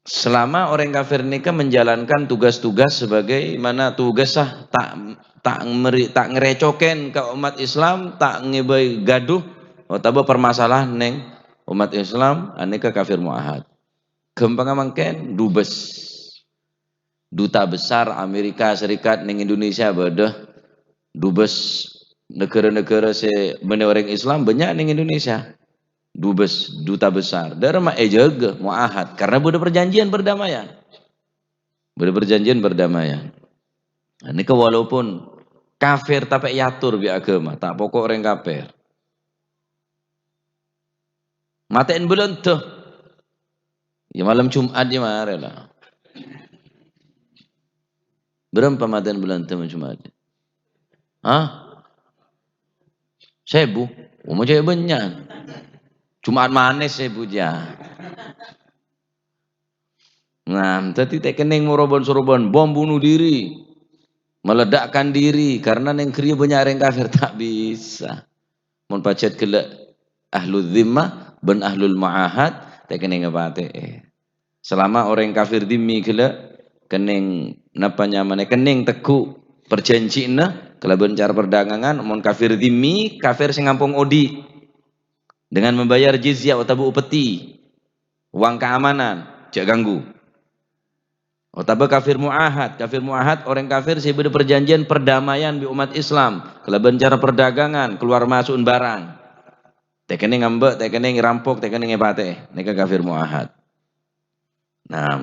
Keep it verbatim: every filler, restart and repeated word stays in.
Selama orèng kafir nèka menjalankan tugas-tugas sebagaimana tugassa, ta', ta' meri-, ta' ngrècokèn ka ommat Islam, ta' ngèbâi ghâdhuh, otabâ permasalahan neng ommat Islam, anèka kafir mu'ahad. Ghâmpangnga mangkèn, dubes. Duta besar Amerika Serikat neng Indonesia bâdâ. Dubes negara-negara sè bânnè orèng Islam bânnya' neng Indonesia. Dubes, duta besar. Dâ'remma èjâgâ, mu'ahad. Karena bâdâ perjanjian perdamaian. Bâdâ perjanjian perdamaian. Nah, nèka walaupun kafir tapè èator bi' aghâma, ta' poko' orèng kafir. Matè'èn Bâlândhâ. Ya, malem Jumat ya marè la. Bârâmpa matè'èn Bâlândhâ malem Jumat? Hah? Sèbu. Oh, ma' cè' bânnya'. Jumat manès sèbu jâ. Nah, dhâddhi ta' kennèng morobân-sorobân, bom bunuh diri, meledakkan diri, karena neng ghâriyâ bânnya' orèng kafir, ta' bisa. Mon pajhât ghellâ' ahlu dzimmah bân ahlul mu'ahad, ta' kennèng èpatè'è. Selama orèng kafir dzimmi ghellâ' kennèng, napa nyamana, kennèng tegghu' parjhânjhiyânna kalabân cara perdagangan, mon kafir dzimmi, kafir sè ngampong odi', dengan membayar jizyah otabâ upeti, uang keamanan, jhâ' ganggu. Otabâ kafir mu'ahad. Kafir mu'ahad, orèng kafir sè bâdâ perjanjian perdamaian bi' ommat Islam, kalabân cara perdagangan, keluar masu'en barang. Ta' kennèng ngambâ', ta' kennèng rampok, ta' kennèng èpatè'è. Nèka kafir mu'ahad. Nah,